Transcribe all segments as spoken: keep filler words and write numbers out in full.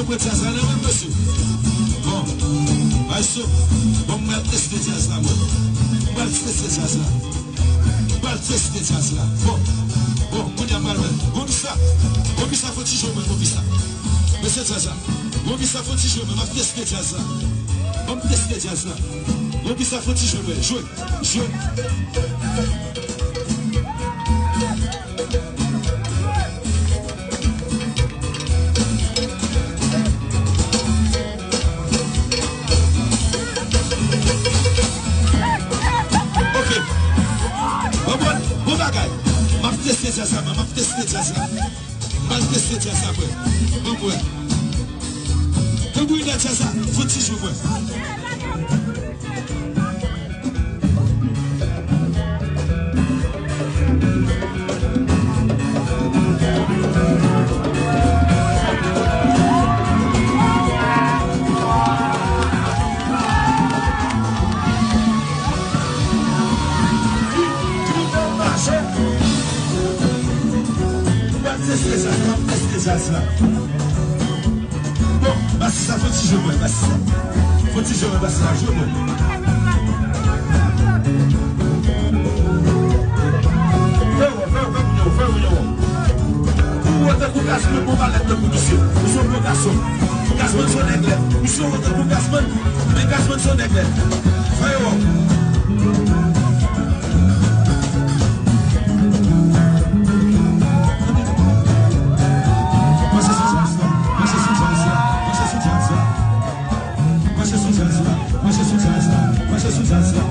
Pran djaz la nan men m, mesye. Bon, maestro, bon, m pral teste djaz la, mwen. M pral teste djaz la. M pral teste djaz la. Bon, bon, kounye a m pral wè. Bon, kisa? Bon, kisa fò ti jwe mwen, bon, kisa? Mesye djaz la. Bon, kisa fò ti jwe mwen, m ap teste djaz la. Bon, m teste djaz la. Bon, kisa fò ti jwe mwen, jwe. Jwe. Ok. Bon, bon, bon bagay. M ap teste djaz la, man. M ap teste djaz la. M ap teste djaz la, mwen. Bon, mwen. Tanbourinè djaz la, fò ti jwe, mwen. M ap teste djaz la, m ap teste djaz la. Bon, basis la, fò ti jwe mwen, basis la. Fò ti jwe mwen, basis la, jwe mwen. Fè wè, fè wè, fè moun yo, fè moun yo. Ou wè tankou Gazman, bon balèt tankou misye. Misye yon bon gason. Gazman se yon nèg lèd. Misye wè tankou Gazman, men Gazman se yon nèg lèd. Fè yo wè. Mache sou djaz la, mache sou djaz la, mache sou djaz la. Mache sou djaz la, mache sou djaz la, mache sou djaz la.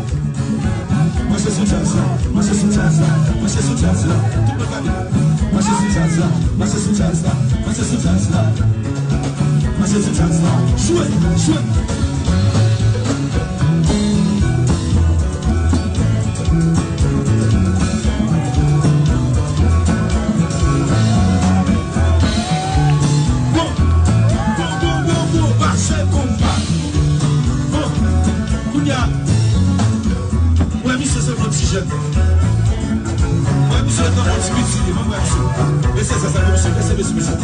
Mache sou djaz la, mache sou djaz la, mache sou djaz la. Tout moun gade. Mache sou djaz la, mache sou djaz la, mache sou djaz la. Mache sou djaz la. Jwe, jwe. Bon, bon, bon, bon, bon, pase konpa. Bon, kounye a, mwen, misye se yon ti jèn. Mwen, misye se yon ti piti, mwen, mwen, misye. Mesye, sa, sa, mesye, mesye, mesye, mesye.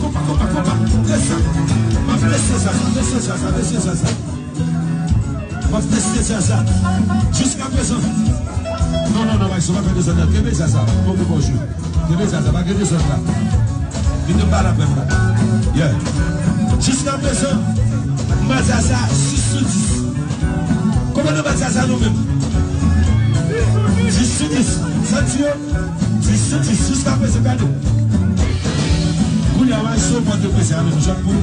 Konpa, konpa, konpa. Teste sa. M ap teste sa, sa, teste sa, sa, teste sa, sa. M ap teste sa, sa. Jiskaprezan. Non, non, non, Maxo, pa fè dezòd la. Kenbe sa, sa. Bon, bon, bonjou. Kenbe sa, sa. Pa gen dezòd la. Vin nan pale avè m la. Yeah. Jiskaprezan, m ba Zaza sis sou dis. Kòmandan ba Zaza nou menm? Dis sou dis. Santi yo? Dis sou dis. Jiskaprezan, gade. Kounye a, Maxo, pòt yo prese a menm jan pou.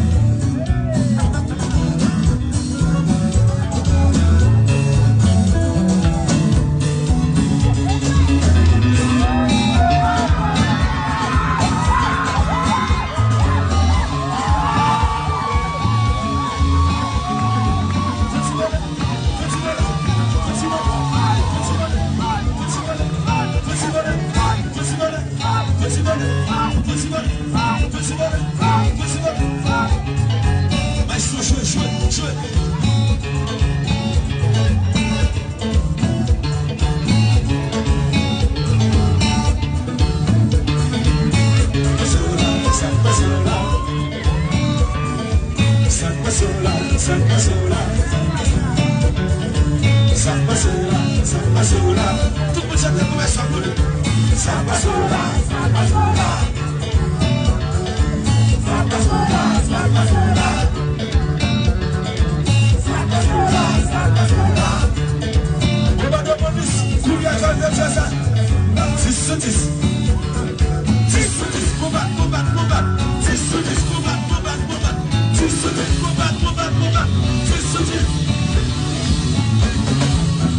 Maestro, jwe, jwe, jwe. Pase w la, sa k pase w la? Sa k pase w la, sa k pase w la? Sa k pase w la, sa k pase w la? Tout moun chante pou Maestro konnen. Sa k pase w la, sa k pase w la? Sa k pase w la, sa k pase w la? Sa k pase w la, sa k pase w la? Bon, ba de polis, kouri a jwenn de djaz la. Dis sou dis. Dis sou dis, konbat, konbat, konbat. Dis sou dis, konbat, konbat, konbat. Dis sou dis, konbat, konbat, konbat. Dis sou dis.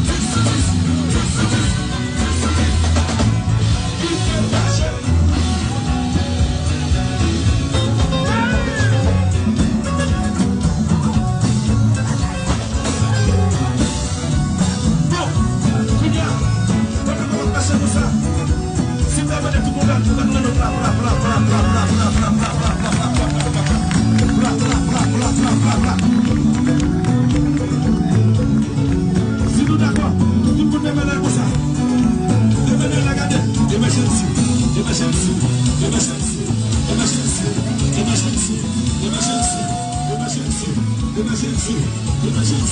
Dis sou dis, dis sou dis, dis sou dis.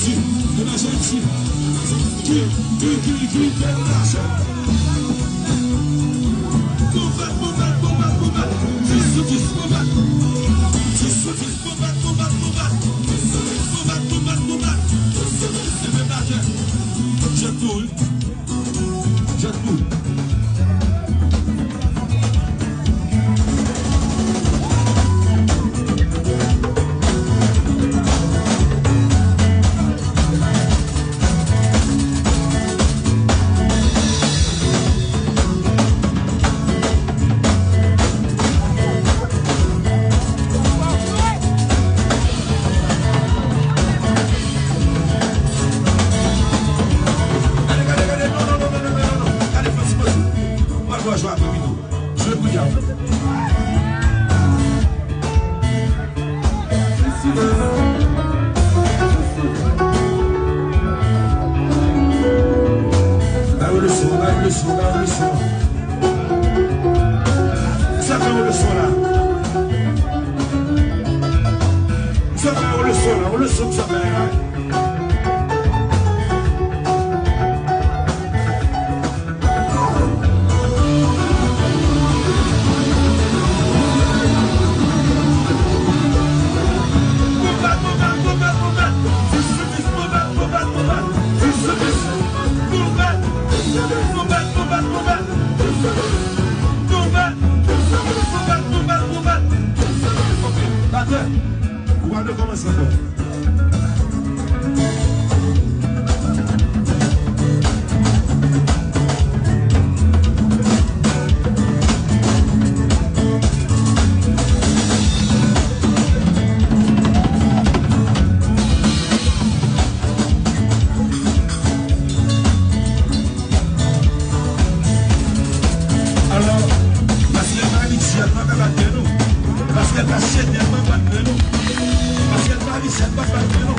Ki, ki, ki, ki, ki fè lajan. Bonbat, bonbat, bonbat, bonbat. Dis sou dis, bonbat. Dis sou dis, bonbat, bonbat, bonbat. Dis sou dis, bonbat, bonbat, bonbat. Enben, batè, jèt nou, wi. Jèt nou. Gade, gade, gade, non, non, non. Gade, Francis, Francis. Mwen jwe jwe apre pito. Jwe kounye a. Ba yo leson, ba yo leson, ba yo leson. Sa fè yon leson la. Sa fè yon leson la, yon leson sa fè la. Ou pa dwe kòmanse ankò. Alò, paske l pa abitye, l pa ka bat men nou. Paske l pa chede, l pa bat men nou. Paske l pa abitye, l pa bat men nou.